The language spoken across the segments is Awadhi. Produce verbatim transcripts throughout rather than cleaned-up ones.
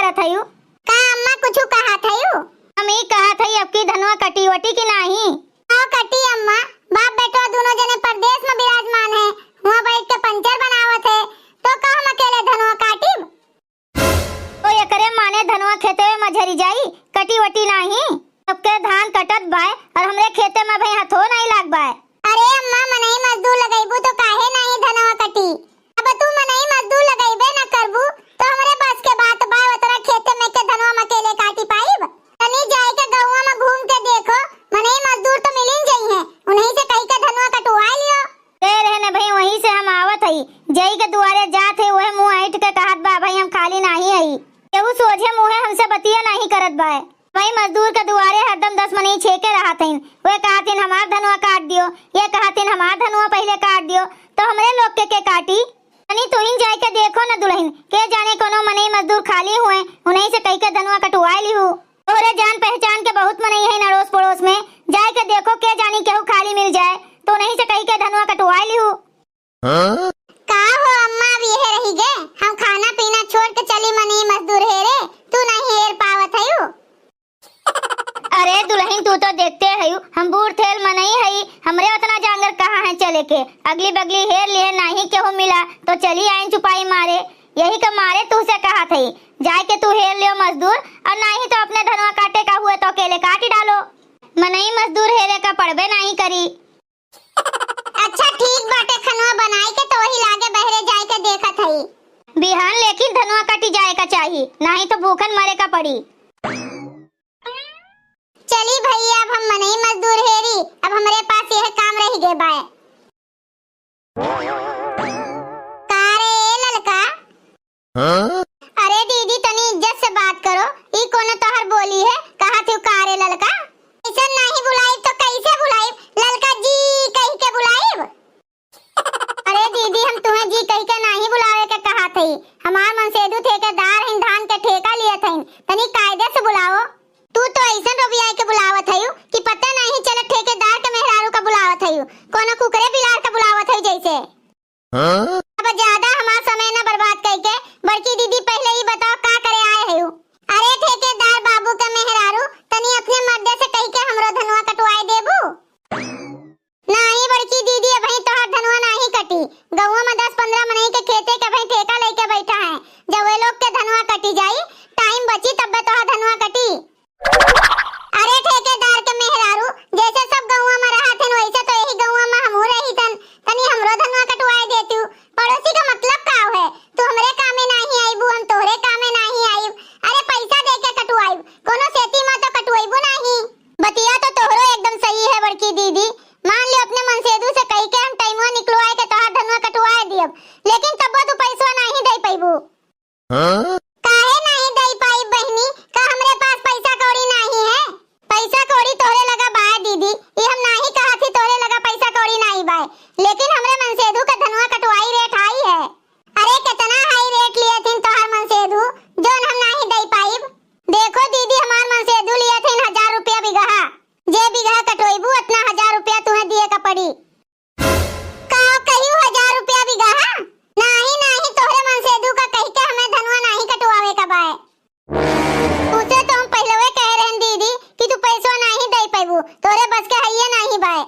कहत हयू? का अम्मा कुछु कहत हयू? हम ई कहत हई, अब की धनवा कटी वटी कि नाही? आओ कटी अम्मा, बाप बेटो दुनो जने परदेस में विराजमान है, हुआं बैठ के पंचर बनावत है, तो का हम अकेले धनवा काटिब? तो एकरे माने धनवा खेते में झरी जाई, कटी वटी नाही? सबके धान कटत बाय और हमरे खेते में भाई हथो नाही लाग बाय। अरे अम्मा, मनई मजदूर लगइबू तो काहे नाही धनवा कटी? अब तू मनई मजदूर लगइबे न करबू तो हमरे बस के बात बाय, ओतरा खेते में के धनवा हम अकेले काटी पाइब? तनी जाए के गौवा में घूम के देखो, मनई मजदूर तो मिलिन जइहें, उन्हीं से कही के धनवा कटवाए लियो। ए रहने भाई, वहीं से हम आवत हई, जई के दुआरे जात हई, वह मुंह ऐंठ के कहत बा, "भाई हम खाली नाही हई।" केहू सोझे मुंहे हमसे बतिया नाही करत बाय। भाई मजदूर के दुआरे हरदम दस मनई छेके रहत हईन, वे कहत हईन, "हमार धनवा काट दियो," ये कहत हईन, "हमार धनवा पहिले काट दियो," तो हमरे लोग के, के काटी? तनी तुहिन जाए के देखो न दुलहिन, के जाने कोनो मनई मजदूर खाली हुए, उन्हीं से कही के धनवा कटवाए लिहू। तोहरे जान पहचान के बहुत मनई है अड़ोस पड़ोस में, जाए के देखो, के जानी केहू खाली मिल जाए, तो उन्हीं से कही के धनवा कटवाए लिहू। हाँ? का हो अम्मा, अब यह रही गे, हम खाना पीना छोड़ के चली मनई मजदूर हेरे, तू नहीं हेर पावत हयू? अरे दुलहिन, तू तो देखते हयू, हम बूढ़ ठेल मनई हई, हमरे उतना जांगर कहाँ है चले के? अगली बगली हेर लिए, नाही केहू मिला तो चली आइन चुपाई मारे। यही के मारे तू से कहत हई, जाए के तू हेर लियो मजदूर, और नाही तो अपने धनवा काटे का हुए तो अकेले काटी डालो। मनई मजदूर हेरे का पड़बे नाही करी। अच्छा ठीक बाटे, खनवा बनाई के तो वही लागे बहरे जाए के देखत हई। बिहान लेकिन धनवा कटी जाए का चाही, नाही तो भूखन मरे का पड़ी। चली भैया, अब हम मनई मजदूर हेरी, अब हमरे पास यह काम रह गे बाय। का रे ए ललका? हाँ? अरे दीदी, तनी इज्जत से बात करो, ई कोनो तोहर बोली है? कहा थी का रे ललका? ऐसन नाही बुलाइब तो कैसे बुलाइब? ललका जी कही के बुलाइब? अरे दीदी, हम तुहें जी कही के नाही बुलावे के कहा थई, हमार मनसेधु ठेकेदार हईन, धान के ठेका लियत हईन, तनी कायदे से बुलाओ। तू तो ऐसन रोबियाई के बुलावत हयू कि पता नाही चलत ठेकेदार के मेहरारू का बुलावत हयू, कोनो कुकरे बिलार का बुलावत हयू जैसे। हाँ? अब ज्यादा हमार समय न बर्बाद कइके बड़की दीदी पहिले ई बताओ का करे आए हयू? अरे ठेकेदार बाबू के मेहरारू, तनी अपने मर्दे से कहि के हमरो धनवा कटवाए देबू? नाही बड़की दीदी, अबहीं तोहार धनवा नाही कटी। गउँवा में दस पन्द्रह मनई के खेते के अबहीं ठेका लइके बैठा है। जब वे लोग के धनवा कटी जाई, टाइम बची तब्बे तोहार धनवा कटी। अरे ठेकेदार के मेहरारू, जैसे सब गउँवा में रहत हन, वैसे तो यही गउँवा में हमहू रहितन। तनी हमरो धनवा कटवाए देतू। पड़ोसी का मतलब का है? तू हमरे कामे नाही आइबू, हम तोहरे कामे नाही आइब। अरे पैसा दे के कटवाइब, कोनो सेती में तो कटवाइबू नाही। बतिया तो तोहरो एकदम सही है बड़की दीदी। मान लियो अपने मनसेधू से कहि के हम टाइमवा निकलवाए के तोहार धनवा कटवाए दियब, लेकिन तब्बो तू पैसवा नाही दे पैबू। हाँ? काहे नाही दई पाइब बहिनी? का हमरे पास पैसा कौड़ी नाही है? पैसा कौड़ी तोहरे लगा बाय दीदी, ई हम नाही कहत ही तोहरे लगा पैसा कौड़ी नाही बाय, लेकिन हमरे मनसेधू का धनवा कटवाई रेट हाई है। अरे केतना हाई रेट लियत हिन तोहार मनसेधू, जौन हम नाही दई पाइब। देखो दीदी, हमार मनसेधू लियत हिन हजार रुपया बिगहा, जे बिगहा कटवइबू उतना हजार रुपया तुहें दिए का पड़ी। का कहियो हजार रुपया बिगहा? नाही, नाही, तोहरे मनसेधू का कहि के हमें धनवा नाही कटवावे का बाय। उसे तो हम पहिलवे कहे रहन दीदी कि तू पैसवा नाही दे पैबू, तोरे बस के हइये नाही बाय।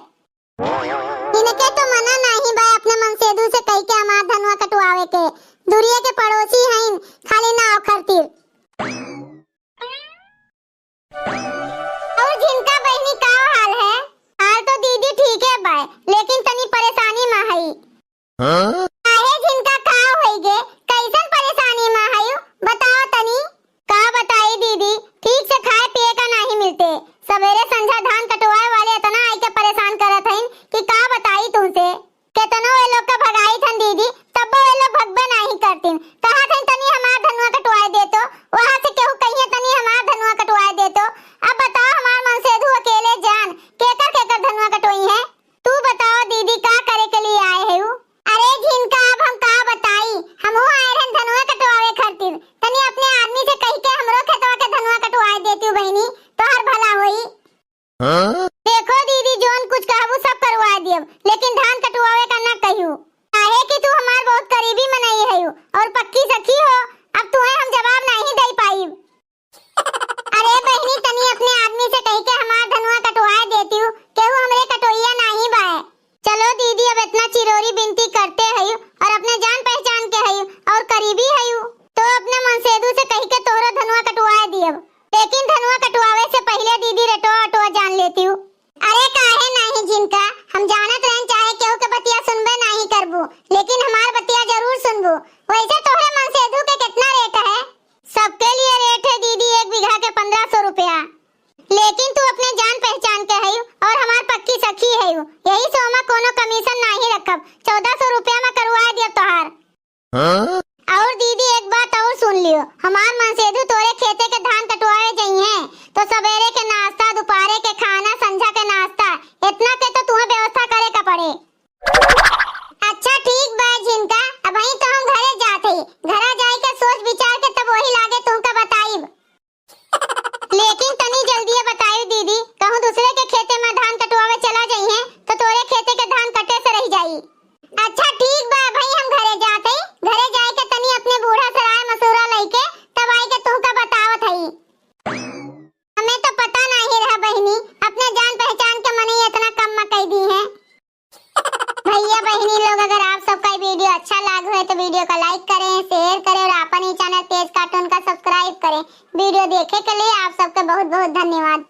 इनके तो मना नाही बाय अपने मनसेधू से कहि के हमार धनवा कटवावे के। दूरिये के पड़ोसी हईन, खाली नाव खातिर। और झिनका बहिनी का हाल है? हाल तो दीदी ठीके बाय, लेकिन तनी परेशानी में हई। हाँ? काहे झिनका का होई गे? कैसन परेशानी में हयू? बताओ तनी। का बताई दीदी, ठीक से खाए पिए का नाही मिलते। सवेरे संझा धान कटवाए वाले इतना आई के परेशान करत हईन कि का बताई तुमसे। केतनो ए लोग का भगाई थन दीदी, तब्बो ए लोग भगबे नाही करतीन। कहा थन तनी हमार धनवा कटवाए दे तो, वहाँ से केहू कहिए तनी हमार धनवा कटवाए दे तो। अब बताओ हमार मनसेधू अकेले जान, केकर केकर धनवा कटोई है? तू बताओ दीदी, का करे के लिए आए है उ? अरे झिनका, अब हम का बताई, हमहू आए रहन धनवा कटवावे खातिर। तनी अपने आदमी से कहि के हमरो खेतवा के धनवा कटवाए देती बहिनी, तोहर भला होई। हाँ? देखो दीदी, जौन कुछ कहबू सब करवा दियब, लेकिन धान कटवावे का ना कहियो, काहे कि तू हमार बहुत करीबी मनई हयू और पक्की सखी हो। अब तुहे हम जवाब नाही दे पाइब। हमार मनसेधु तोरे खेते के धान कटवावे जइहें, तो सबेरे के नाश्ता, दोपहरे के खाना, संझा के नाश्ता, इतना के तो तुहें व्यवस्था करे का पड़े। अच्छा ठीक बा झिनका, अबहीं तो हम घरे जात हई, घरा जाए के सोच विचार के तब वही लागे तुमका बताइब। लेकिन तनी जल्दिए बताइब दीदी, कहूँ दूसरे के खेते में धान कटवावे चला जइहें तो तोरे खेते के धान कटे से रह जाई। अच्छा ठीक बा, अबहीं हम घरे जात हई, घरे जाए के तनी अपने बूढ़ा से राय मशूरा लइके तब आई के तुहका बतावत हई। हमें तो पता नहीं रहा बहिनी, अपने जान पहचान के मनई इतना कम में कह दी है। भैया बहिनी लोग, अगर आप सबका ये वीडियो अच्छा लाग होए तो वीडियो का लाइक करें, शेयर करें और अपन ही चैनल तेज कार्टून का सब्सक्राइब करें। वीडियो देखे के लिए आप सबके बहुत बहुत धन्यवाद।